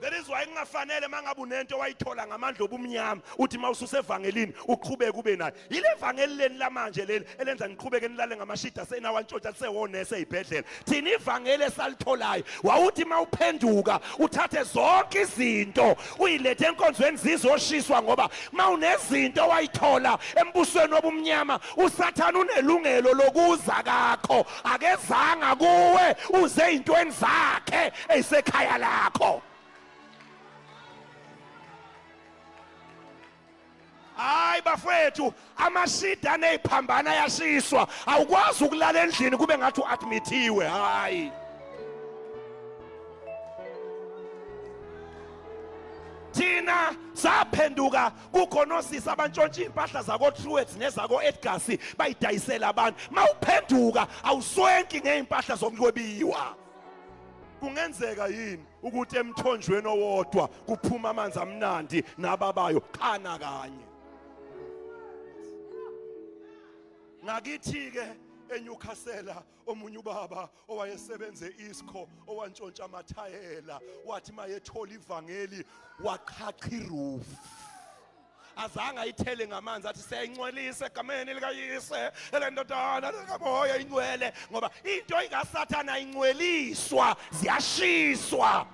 That is why kungafanele mangabe unento wayithola ngamandla obumnyama uthi mawususevangelini uqhubeke ube nayo. Yile vangeli leni lamanje leli elenza niqhubeke nilale ngamashida senawantshontsha sewonese ezibhedlela. Thina ivangeli esalitholayo wawuthi mawuphenduka uthathe zonke izinto uyilethe enkonzweni zizoshiswa ngoba mawunezinto wayithola embusweni wobumnyama uSathane unelungelo lokuza kakho akezanga kuwe uze ezintweni zakhe eyisekhaya lakho. Hayi bafethu, amashida aneziphambana ayashiswa. Awukwazi ukulala endlini kube ngathi uadmithiwe. Hayi, thina saphenduka kukhona osisi abantshontsha iy'mpahla zako-Truworths nezako-Edgars bayidayisela abantu. Mawuphenduka awuswenki ngey'mpahla zokwebiwa. Kungenzeka yini ukuthi emthonjweni owodwa kuphuma amanzi amnandi nababayo khana kanye? Ngakithi-ke eNewcastle omunye ubaba owayesebenze isco owantshontsha amathayela wathi mayethola ivangeli waqhaqha iroof, azange ayithele ngamanzi athi siyayingcwelisa egameni likayise elendodana likamoya ingcwele, ngoba into ikaSathana ayingcweliswa, ziyashiswa.